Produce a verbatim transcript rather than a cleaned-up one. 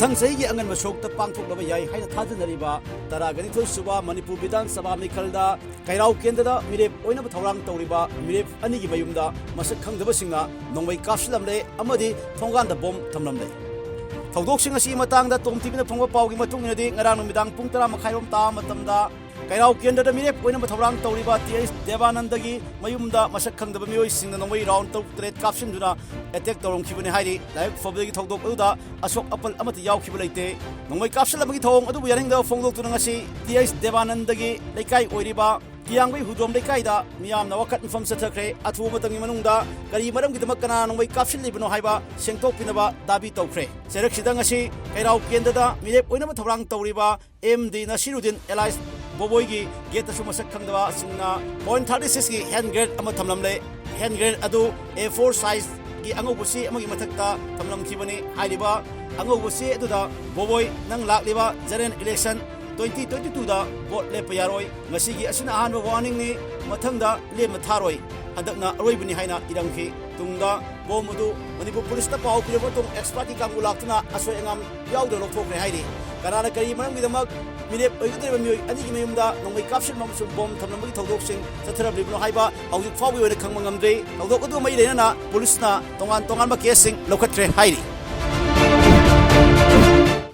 ꯃꯊꯪ ꯆꯍꯤꯒꯤ ꯑꯉꯟꯕ ꯁꯔꯨꯛꯇ ꯄꯥꯡꯊꯣꯛꯂꯕ ꯌꯥꯏ ꯍꯥꯏꯅ ꯊꯥꯖꯅꯔꯤꯕ ꯇꯔꯥꯒ ꯅꯤꯊꯣꯏ ꯁꯨꯕ ꯃꯅꯤꯄꯨꯔ ꯕꯤꯙꯥꯟ ꯁꯚꯥ ꯃꯤꯈꯜꯗ ꯀꯩꯔꯥꯎ ꯀꯦꯟꯗ꯭ꯔꯗ ꯃꯤꯔꯦꯞ ꯑꯣꯏꯅꯕ ꯊꯧꯔꯥꯡ ꯇꯧꯔꯤꯕ ꯃꯤꯔꯦꯞ ꯑꯅꯤꯒꯤ ꯃꯌꯨꯝꯗ ꯃꯁꯛ ꯈꯪꯗꯕꯁꯤꯡꯅ ꯅꯣꯡꯃꯩ ꯀꯥꯞꯁꯤꯜꯂꯝꯂꯦ ꯑꯃꯗꯤ ꯊꯣꯡꯒꯥꯟꯗ ꯕꯣꯝ ꯊꯝꯂꯝꯂꯦ꯫ ꯊꯧꯗꯣꯛꯁꯤꯡ ꯑꯁꯤꯒꯤ ꯃꯇꯥꯡꯗ ꯇꯣꯝ ꯇꯤꯚꯤꯅ ꯐꯪꯕ ꯄꯥꯎꯒꯤ ꯃꯇꯨꯡ ꯏꯟꯅꯗꯤ, ꯉꯔꯥꯡ ꯅꯨꯃꯤꯗꯥꯡ ꯄꯨꯡ ꯇꯔꯥ ꯃꯈꯥꯏꯔꯣꯝ ꯇꯥꯕ ꯃꯇꯝꯗ ꯀꯩꯔꯥꯎ ꯀꯦꯟꯗ꯭ꯔꯗ ꯃꯤꯔꯦꯞ ꯑꯣꯏꯅꯕ ꯊꯧꯔꯥꯡ ꯇꯧꯔꯤꯕ ꯇꯤ ꯑꯩꯆ ꯗꯦꯕꯥꯅꯟꯗꯒꯤ ꯃꯌꯨꯝꯗ ꯃꯁꯛ ꯈꯪꯗꯕ ꯃꯤꯑꯣꯏꯁꯤꯡꯅ ꯅꯣꯡꯃꯩ ꯔꯥꯎꯟ ꯇꯔꯨꯛ ꯇꯔꯦꯠ ꯀꯥꯞꯁꯤꯟꯗꯨꯅ ꯑꯦꯇꯦꯛ ꯇꯧꯔꯝꯈꯤꯕꯅꯤ ꯍꯥꯏꯔꯤ꯫ ꯂꯥꯏꯕꯛ ꯐꯕꯗꯒꯤ ꯊꯧꯗꯣꯛ ꯑꯗꯨꯗ ꯑꯁꯣꯛ ꯑꯄꯜ ꯑꯃꯠꯇ ꯌꯥꯎꯈꯤꯕ ꯂꯩꯇꯦ꯫ ꯅꯣꯡꯃꯩ ꯀꯥꯞꯁꯤꯜꯂꯕꯒꯤ ꯊꯧꯑꯣꯡ ꯑꯗꯨꯕꯨ ꯌꯥꯅꯤꯡꯗꯕ ꯐꯣꯡꯗꯣꯛꯇꯨꯅ ꯉꯁꯤ ꯇꯤ ꯑꯩꯆ ꯗꯦꯕꯥꯅꯟꯗꯒꯤ ꯂꯩꯀꯥꯏ ꯑꯣꯏꯔꯤꯕ ꯀꯤꯌꯥꯡꯕꯩ ꯍꯨꯗ꯭ꯔꯣꯝ ꯂꯩꯀꯥꯏꯗ ꯃꯤꯌꯥꯝꯅ ꯋꯥꯀꯠ ꯃꯤꯐꯝ ꯆꯠꯊꯈ꯭ꯔꯦ꯫ ꯑꯊꯨꯕ ꯃꯇꯝꯒꯤ ꯃꯅꯨꯡꯗ ꯀꯔꯤ ꯃꯔꯝꯒꯤꯗꯃꯛ ꯀꯅꯥ ꯅꯣꯡꯃꯩ ꯀꯥꯞꯁꯤꯜꯂꯤꯕꯅꯣ ꯍꯥꯏꯕ ꯁꯦꯡꯗꯣꯛꯄꯤꯅꯕ ꯗꯥꯕꯤ ꯇꯧꯈ꯭ꯔꯦ꯫ ꯆꯩꯔꯛꯁꯤꯗ ꯉꯁꯤ ꯀꯩꯔꯥꯎ ꯀꯦꯟꯗ꯭ꯔꯗ ꯃꯤꯔꯦꯞ ꯑꯣꯏꯅꯕ ꯊꯧꯔꯥꯡ ꯇꯧꯔꯤꯕ ꯑꯦꯝ ꯗꯤ ꯅꯁꯤꯔꯨꯗꯤꯟ ꯑꯦꯂꯥꯏꯁ ꯕꯣꯕꯣꯏꯒꯤ ꯒꯦꯠꯇꯁꯨ ꯃꯁꯛ ꯈꯪꯗꯕꯁꯤꯡꯅ ꯄꯣꯏꯟ ꯊꯥꯔꯇꯤ ꯁꯤꯛꯁꯀꯤ ꯍꯦꯟ ꯒ꯭ꯔꯦꯅꯦꯗ ꯑꯃ ꯊꯝꯂꯝꯂꯦ꯫ ꯍꯦꯟ ꯒ꯭ꯔꯦꯅꯦꯗ ꯑꯗꯨ ꯑꯦ ꯐꯣꯔ ꯁꯥꯏꯖꯒꯤ ꯑꯉꯧꯕ ꯆꯦ ꯑꯃꯒꯤ ꯃꯊꯛꯇ ꯊꯝꯂꯝꯈꯤꯕꯅꯤ꯫ ꯍꯥꯏꯔꯤꯕ ꯑꯉꯧꯕ ꯆꯦ ꯑꯗꯨꯗ ꯕꯣꯕꯣꯏ, ꯅꯪ ꯂꯥꯛꯂꯤꯕ ꯖꯦꯅꯔꯦꯜ ꯏꯂꯦꯛꯁꯟ ꯇ꯭ꯋꯦꯟꯇꯤ ꯇ꯭ꯋꯦꯟꯇꯤ ꯇꯨꯗ ꯚꯣꯠ ꯂꯦꯞꯄ ꯌꯥꯔꯣꯏ꯫ ꯉꯁꯤꯒꯤ ꯑꯁꯤꯅ ꯑꯍꯥꯟꯕ ꯋꯥꯔꯅꯤꯡꯅꯤ, ꯃꯊꯪꯗ ꯂꯦꯝꯅ ꯊꯥꯔꯣꯏ, ꯍꯟꯗꯛꯅ ꯑꯔꯣꯏꯕꯅꯤ ꯍꯥꯏꯅ ꯏꯔꯝꯈꯤ꯫ ꯇꯨꯡꯗ ꯕꯣꯝ ꯑꯗꯨ ꯃꯅꯤꯄꯨꯔ ꯄꯨꯂꯤꯁꯇ ꯄꯥꯎ ꯄꯤꯔꯕ ꯃꯇꯨꯡ ꯑꯦꯛꯁꯄꯥꯔꯠꯀꯤ ꯀꯥꯡꯕꯨ ꯂꯥꯛꯇꯨꯅ ꯑꯁꯣꯏ ꯑꯉꯥꯝ ꯌꯥꯎꯗꯅ ꯂꯧꯊꯣꯛꯈ꯭ꯔꯦ ꯍꯥꯏꯔꯤ꯫ ꯀꯅꯥꯅ ꯀꯔꯤ ꯃꯔꯝꯒꯤꯗꯃꯛ ꯃꯤꯔꯦꯞ ꯑꯣꯏꯒꯗꯧꯔꯤꯕ ꯃꯤꯑꯣꯏ ꯑꯅꯤꯒꯤ ꯃꯌꯨꯝꯗ ꯅꯣꯡꯃꯩ ꯀꯥꯞꯁꯤꯟꯕ ꯑꯃꯁꯨꯡ ꯕꯣꯝ ꯊꯝꯂꯝꯕꯒꯤ ꯊꯧꯗꯣꯛꯁꯤꯡ ꯆꯠꯊꯔꯝꯂꯤꯕꯅꯣ ꯍꯥꯏꯕ ꯍꯧꯖꯤꯛ ꯐꯥꯎꯕꯒꯤ ꯑꯣꯏꯅ ꯈꯪꯕ ꯉꯝꯗ꯭ꯔꯤ꯫ ꯊꯧꯗꯣꯛ ꯑꯗꯨꯒ ꯃꯔꯤ ꯂꯩꯅꯅ ꯄꯨꯂꯤꯁꯅ ꯇꯣꯉꯥꯟ ꯇꯣꯉꯥꯟꯕ ꯀꯦꯁꯁꯤꯡ ꯂꯧꯈꯠꯈ꯭ꯔꯦ ꯍꯥꯏꯔꯤ꯫